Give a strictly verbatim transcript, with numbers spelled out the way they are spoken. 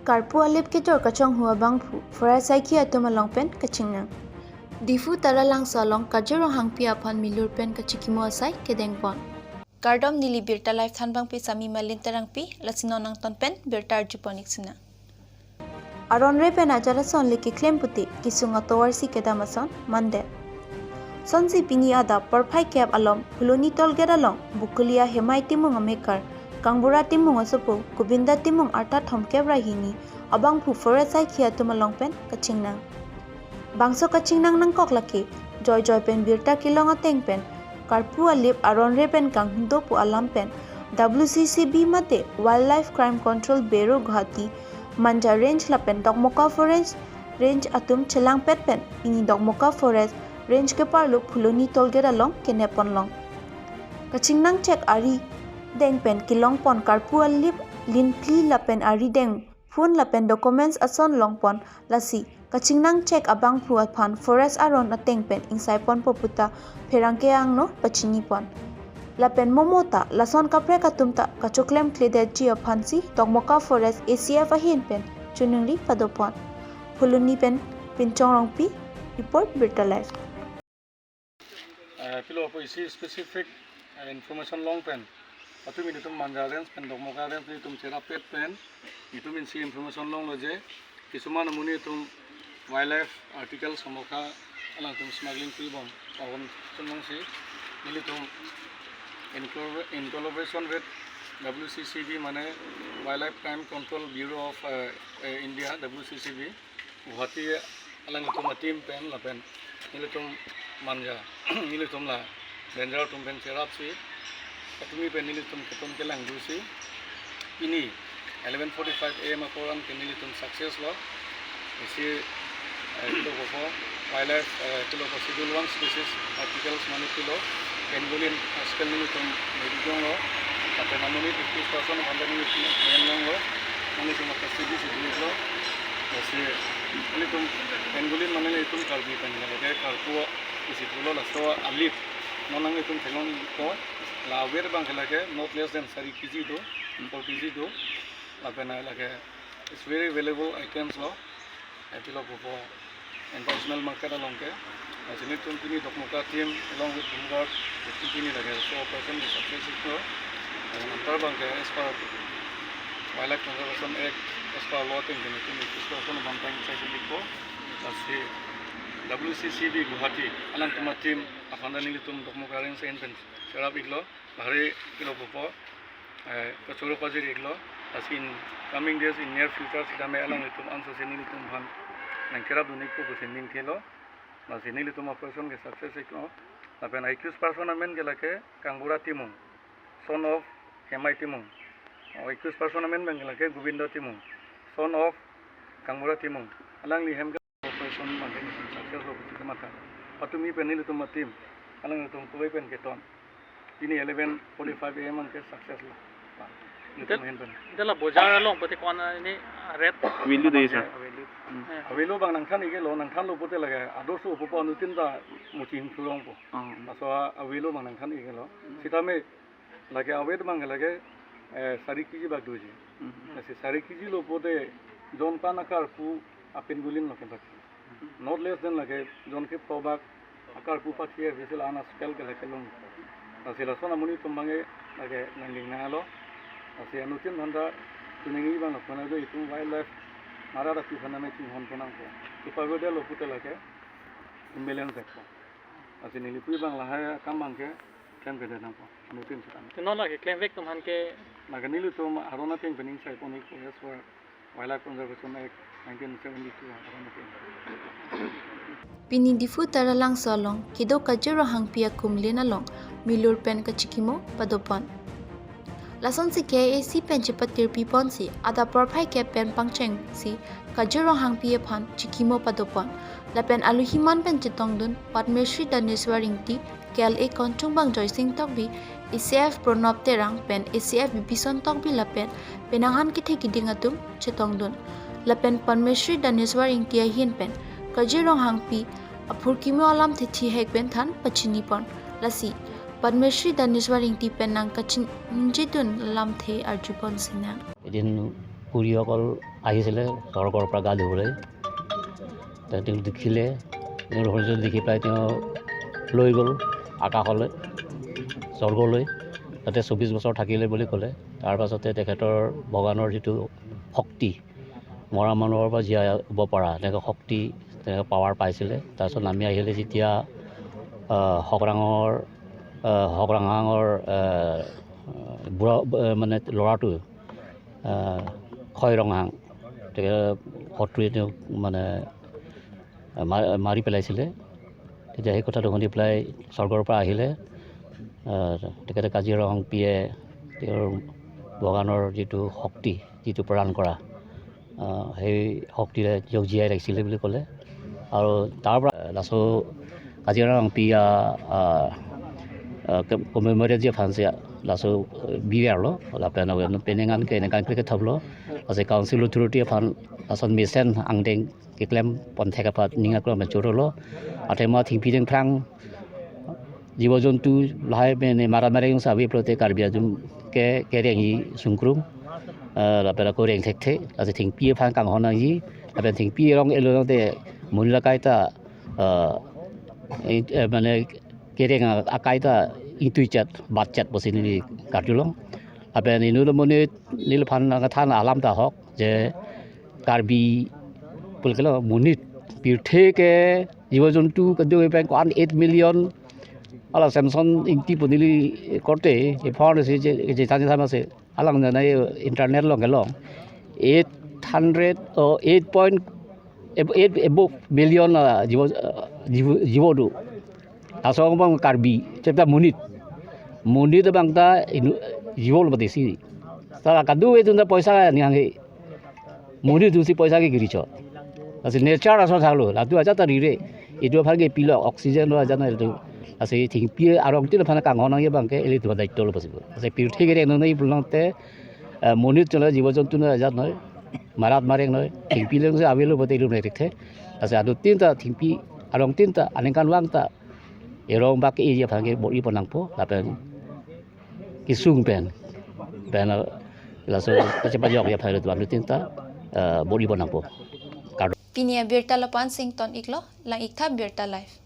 Karpu alip kejor kachonghu abangphu forest saikhi atum along pen kachingnang. Diphu Taralangso along Kajir Ronghangpi aphan milur pen kachikimo asai kedengpon. Kardom, neli Birta Live thanbangpi sami Malin Terangpi, lasi non nangton pen birta arjupon ik sinang. Aron re pen ajat ason le keklem pute kesung atovar si kedam ason mandet. Sonsi pini adap porphai kep alom Phuloni toll gate along Bokolia Hemai Timung amekar, Kangbura Timung asopo, Gobinda Timung arta thomkep ra hini abangphu forest saikhi atum along pen kachingnang. Bangso kachingnang nangkok lake joijoi pen birta kelong ateng pen karpu alip aron re pen kanghudo pu alam pen W C C B mate Wildlife Crime Control Bureau Guwahati, Manja Range lapen Dokmoka Forest Range atum chelangpet pen pini Dokmoka Forest Range keparlo Phuloni toll gate along kenepponlong. Kachingnang chek ari deng pen kelongpon karpu alip lin phli lapen ari deng phone lapen documents ason longpon, lasi kachingnang chek abangphu aphan forest aron ateng pen ingsaiponpo puta pherangke angno pachinipon. Lapen momota lason kaprek atum ta kachoklem kledetji aphansi Dokmoka Forest A C F ahin pen choningri padopon. Phuloni pen Pinchong Rongpi, report Birta Live. Eh, pilo po isi specific, eh, information long pen, atum ilitum Manja Range pen Dokmoka Range ilitum cherapet pen, itum isi information longlo je kisuman amonit atum wildlife articles Dokmoka alangtum smuggling kribom ahon chonlongsi, nelitum in collabor-, in collaboration with W C C B, mane Wildlife Crime Control Bureau of, eh, eh, India, W C C B, Guwahati alangtum a-team pen lapen nelitum Manja, nelitum la ranger atum pen cherapsi, patumi pen nelitum keton kelang dosi, pini eleven forty-five A M apor an ke nelitum success lo. Isi, eh, pilo po, wildlife, eh, pilo po, Schedule one species articles mane pilo pangolin, haskell nelitum nelitum lo, lapen amonit ekis person aphan nelitum nelitum lo, nelitum custody si dolo. Lasi nelitum pangolin mane nelitum Karbi pen lake karpu isi pulo, laso alip non nanglitum theklongpo, la awet abang ke lake not less than sari K G do, four K G do, lapen lake it's very valuable items lo. Eh, pilo po, international market along ke. Lasi nelitum pini Dokmoka team along with Home Guard, itum pini lake so operation ke success iklo. Lapen anpar abang ke as per Wildlife Conservation Act, as per law ateng ke nelitum ekis person aphan fine sai si dikpo. Lasi W C C B Guwahati alangtum a-team aphan ta nelitum Dokmoka Range ahin pen cherap iklo. Lahai pilo po, eh, kachoro pajir iklo. Lasi in coming days, in near future sitame alanglitum anso si nelitum aphan nangcherapdun ikpo pusi ning thelo. Lasi nelitum operation ke success iklo. Lapen accused person amen ke lake Kangbura Timung, son of Hemai Timung. O, accused person amen abang ke lake Gobinda Timung, son of Kangbura Timung. Alangli hem ke operation abang ke success lo pusi kematha. Patumi pen nelitum a-team alanglitum kuvoi pen keton. Pini eleven forty-five A M an ke success lo. Nelitum ahin pen. Dela bojar along pati kona ini red. Avelo dei, sir. Avelo. Hmm. Eh. Avelo abang nangthan iklo, nangthanlo pute lake ador so pupo, anuttin ta muching surong po. Oh. Laso avelo abang nangthan iklo. Hmm. Sitame lake awet abang lake, eh, sari K G bak doji. Hmm. Lasi sari K G lo pute jon pan akarpu a-pangolin lo ke bak. Not less than lake jon kre phongo bak akarpu pathi a-vessel an a-scale ke lake long. Lasi lason amonit atum abang ke lake nangling nanglo. Lasi anuttin aphan ta choningri abang lapu-an do, itum wildlife mara ta pi aphan name chinghon pon nangpo. Ipago delo pute lake imbalance ekpo. Lasi neli pu abang lahai akam abang ke klem kede nangpo anuttin sitame. Te non lake klemvek atum aphan ke? Lake nelitum aron ateng pen ingsaipon ikpo as per Wildlife Conservation Act nineteen seventy-two aron ateng. Pini Diphu Taralangso along kedo Kajir Ronghangpi akumlin along milur pen kachikimo padopon. Lasonsi K I A C pen chepatirpiponsi adap porphai kep pen pangchengsi Kajir Ronghangpi aphan chikimo padopon. Lapen alohi man pen chetongdun Padma Shri Daneswar Ingti, K L A Konchungbang Joysing Tokbi, A C F Pranab Terang pen A C F Bibison Tokbi lapen penang an kethe kiding atum chetongdun. Lapen Padma Shri Daneswar Ingti ahin pen Kajir Ronghangpi aphurkimo alamthe thihek pen than pachinipon. Lasi Padma Shri Daneswar Ingti pen nangkachiningjedun alamthe arjupon sinang. Within পুৰীসকল আহিছিলে স্বৰ্গৰ পৰা গা ধুবলৈ। তেওঁ, তেওঁ দেখিলে, তেওঁৰ শৰীৰটো দেখি পেলাই তেওঁ লৈ গ'ল আকাশলৈ, স্বৰ্গলৈ। তাতে চৌবিশ বছৰ থাকিলে বুলি ক'লে। তাৰ পাছতে তেখেতৰ ভগৱানৰ যিটো শক্তি, মৰা মানুহৰ পৰা জীয়াব পৰা, এনেকৈ শক্তি, তেনেকৈ পাৱাৰ পাইছিলে। তাৰপিছত নামি আহিলে যেতিয়া, আহ, হকৰাঙৰ, আহ, হকৰাঙৰ, আহ, বুঢ়া, আহ, মানে ল'ৰাটো, আহ, খয় ৰংহাং, তেখেত শত্ৰুৱে তেওঁক মানে, আহ, মা-, মাৰি পেলাইছিলে। তেতিয়া সেই কথাটো শুনি পেলাই স্বৰ্গৰ পৰা আহিলে। আহ, তেখেতে কাজিৰঙা ৰংপিয়ে তেওঁৰ ভগৱানৰ যিটো শক্তি, যিটো প্ৰদান কৰা, আহ, সেই শক্তিৰে নিজক জীয়াই ৰাখিছিলে বুলি ক'লে। আৰু তাৰ পৰা laso Kaziranga Rongpi a, ah, ah, ke-, commemorative aphan si laso, eh, biverlo, lapen penang an ke nengkan klik thaplo, laso council authority aphan lason mesen angdeng keklem pon thek aphan ning aklong me chorolo, athema thengpi thengphrang, jibo jontu lahai mene mara mara yung sabi plote Karbi ajum ke kereng i sungkrum, eh, lapen ako reng thekthe, laso thengpi aphan kanghon nangji, lapen thengpi rong elo te monit akai ta, eh, eh, mane kereng akai ta ingtuichet, batchet pusi neli karjulong. Lapen inut monit neliphan nangkethan alam ta ahok, je Karbi pulkelo monit pirthe ke jibo jontu kedo pen ko-an eight million, hala Samson Ingti pu neli korte, e phone si je, je tanya sama se, alang na na internet along kelong, eight hundred or eight point, ab-, eight above million, ah, jibo, ah, jibo, jibo do. Laso abang Karbi, chepta monit. Monit abang ta inu, jibo lo pati si. Sala kadu itu na poisa ni hanghe. Monit atum si poisa ke giri cho. Lasi nature ason thaklo, latum ajat ta rire. Itum aphan ke pilok, oxygen lo ajat na itum. Lasi thengpi arongtin aphan kanghon nangji abang ke ilitum daitlo possible. Lasi pirthe kereng nang nai pulang te, eh, monit chula jibo jontu na ajat noi. Marat mareng noi. Thengpi leng si avelo bote itum rek the. Lasi adutin ta thengpi arongtin ta aningkanvang ta erong bak e aphan ke bor-i pon nangpo, lapen kesung pen, pen, eh, laso kachepajok aphan itum adutin ta, eh, bor-i pon nangpo. Kardom. Pini abirta lapu-an si ington iklo, lang-iktha Birta Live.